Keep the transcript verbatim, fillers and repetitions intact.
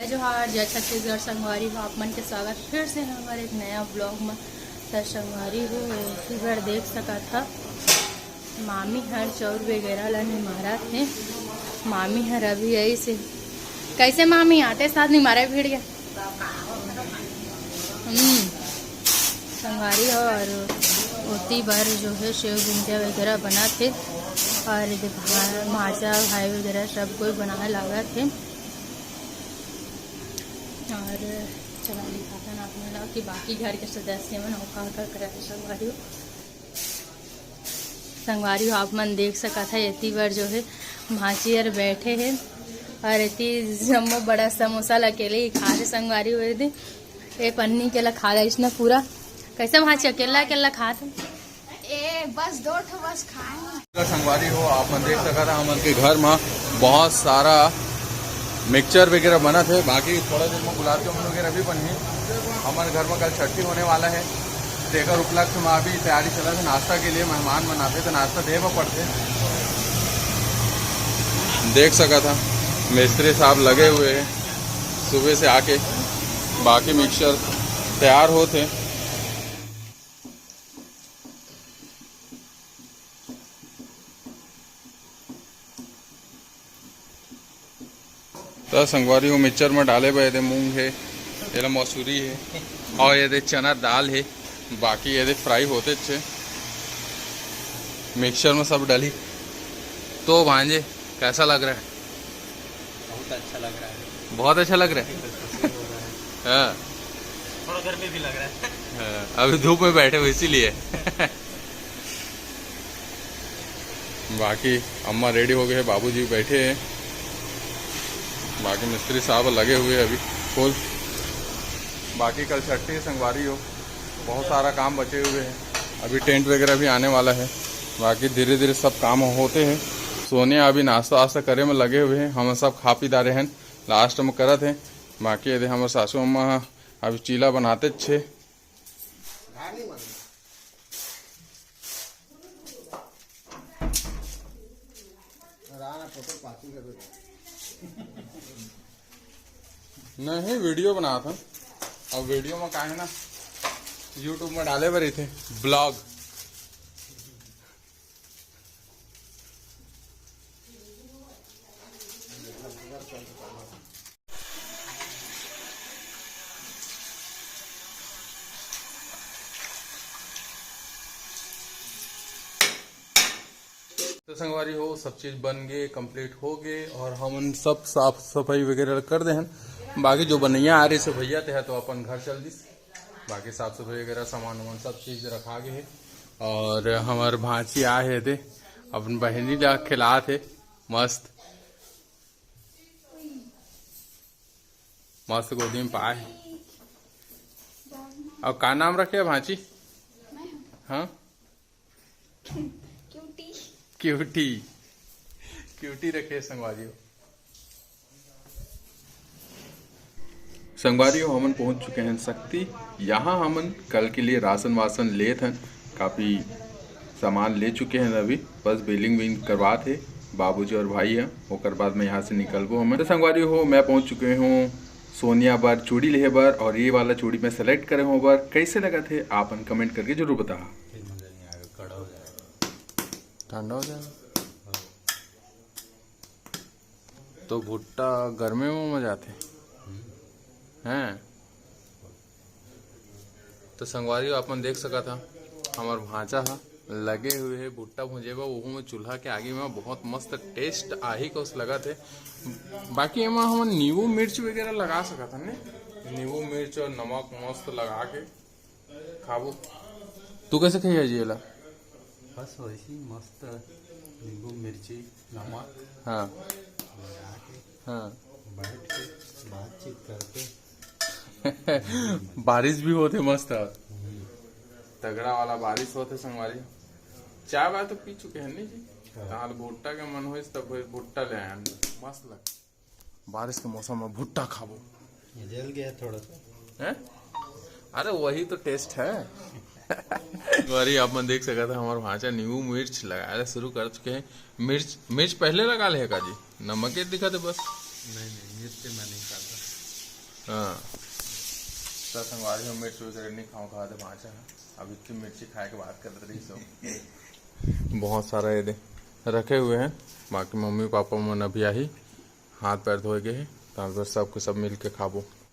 जोहार, जय छत्तीसगढ़ संगवारी हो, आप मन के स्वागत फिर से हमर एक नया ब्लॉग में। त संगवारी हो, इसी बार देख सकत ह, मामी हर चौर वगैरह ला निमारत हे। मामी हर अभी आई से, कैसे मामी आते साथ निमारे भिड़ गया। हम्म, संगवारी हो, और ओती बर जो है सेव गुंजिया वगैरह बनत हे, और ये भा-, भाजा भाई वगैरह सब कोई बनाए लागत हे। और चला दिखाथन आप मन ला कि बाकी घर के सदस्य मन अउ का का करत हे संगवारी हो। संगवारी हो, आप मन देख सकत ह, एती बर जो है भांची हर बैठे हे और एती जम्मो बड़ा समोसा ल अकेले ही खा रहे संगवारी हो। एती ए पन्नी के ल खा रहे इसने पूरा। कैसे भांची अकेला अकेला खात हे? ए, बस दो ठो बस खाए हैं। संगवारी हो, आप मन देख सकत ह, हमन के घर में बहुत सारा मिक्सचर वगैरह बनत हे, बाकी थोड़ा देर में गुलाब जामुन वगैरह भी बनही। हमर घर में कल छठी होने वाला है, तेकर उपलक्ष्य में अभी तैयारी चलत हे। नाश्ता के लिए मेहमान मन आथे तो नाश्ता दे बर पड़थे। देख सकत ह, मिस्त्री साहब लगे हुए हैं सुबह से आके, बाकी मिक्सचर तैयार होत हे। त संगवारी हो, मिक्सचर में डाले बर एदे मूंग हे, एला मसूरी हे और एदे चना दाल हे, बाकी एदे फ्राई होते छे। मिक्सचर में सब डली। तो भांजे, कैसा लग रहा है? बहुत अच्छा लग रहा है। बहुत अच्छा लग रहा है। हाँ। थोड़ा गर्मी भी लग रहा है। हाँ, अभी धूप में बैठे हो इसीलिए। बाकी अम्मा रेडी हो गए हैं, बाबूजी बैठे हैं, बाकी मिस्त्री साहब लगे हुए हैं अभी फुल। बाकी कल छठी है संगवारी हो, बहुत सारा काम बचे हुए हैं, अभी टेंट वगैरह भी आने वाला है। बाकी धीरे धीरे सब काम होते हैं। सोनिया अभी नाश्ता वास्ता करे में लगे हुए हैं, हम सब खा पी डारे हैं, लास्ट में करत हैं। बाकी एदे हमर सासू अम्मा ह अभी चीला बनाते छे। नहीं, वीडियो बनात हन। अब वीडियो में का है ना, YouTube में डाले बर रहिथे ब्लॉग। तो संगवारी हो, सब चीज बन गए, कंप्लीट हो गए और हमन सब साफ सफाई वगैरह कर दे हन। बाकी जो बनैया आ रही से भैया ते है तो अपन घर चल दिस। बाकी साफ सफाई वगैरह सामान वामान सब चीज रखा गए है। और हमार भांची आ है दे अपन बहनी ला खिलात है। मस्त मस्त गोदी में पाए है। और का नाम रखे है भांची? हाँ, क्यूटी। क्यूटी, क्यूटी रखे संगवारी हो। संगवारी हो, हमन पहुंच चुके हैं शक्ति। यहाँ हमन कल के लिए राशन वासन लेत हन, काफ़ी सामान ले चुके हैं अभी, बस बिलिंग विलिंग करवात हे बाबूजी और भाई ह, ओकर बाद में यहाँ से निकलबो हमन। तो संगवारी हो, मैं पहुंच चुके हूँ सोनिया बर चूड़ी लेहे बर, और ये वाला चूड़ी मैं सेलेक्ट करे हूँ बर। कैसे लगत हे, आप मन कमेंट करके जरूर बताहा। फिर मजा नहीं आएगा, कड़ा हो जाएगा। ठंडा हो जाएगा। तो भुट्टा गर्मी में मजा आथे। हैं? तो संगवारी हो, आप मन देख सकत हा, हमर भांचा हा लगे हुए हे भुट्टा भुंजे बर, ओहू में चूल्हा के आगी में बहुत मस्त टेस्ट आही कस लगत हे। बाकी एमा हमन नींबू मिर्च वगैरह लगा सकत हन, ने? नींबू मिर्च और नमक मस्त लगा के खाबो। तू कैसे खाइया जी एला? बस वैसे ही मस्त नींबू मिर्ची नमक हाँ। लगा के हाँ। बैठ के बातचीत करते। बारिश भी होते मस्त। हम्म। तगड़ा वाला बारिश होते संगवारी। चाय वाय तो पी चुके हैं नहीं जी? हाँ। ताल भुट्टा के मन होइस तब भुट्टा ले आए हैं। मस्त लग। बारिश के मौसम में भुट्टा खाबो। ये जल गया थोड़ा सा। हैं? अरे वही तो टेस्ट है। संगवारी आप मन देख सकत हा, हमार भांचा नींबू मिर्च लगाए ला शुरू कर चुके हैं। मिर्च, मिर्च पहले लगा ले का जी? नमक के दिखा दे बस। नहीं, नहीं, मिर्च मैं नहीं खाता। हाँ। त संगवारी हो, मिर्च वगैरह नहीं खाऊं, कहा था भांचा है। अब इतनी मिर्ची खाए के बात करत रही सो। बहुत सारा ये दे रखे हुए हैं, बाकी मम्मी पापा मन अभी आही, हाथ पैर धोए गए हैं, तो सब के सब मिल के खाबो।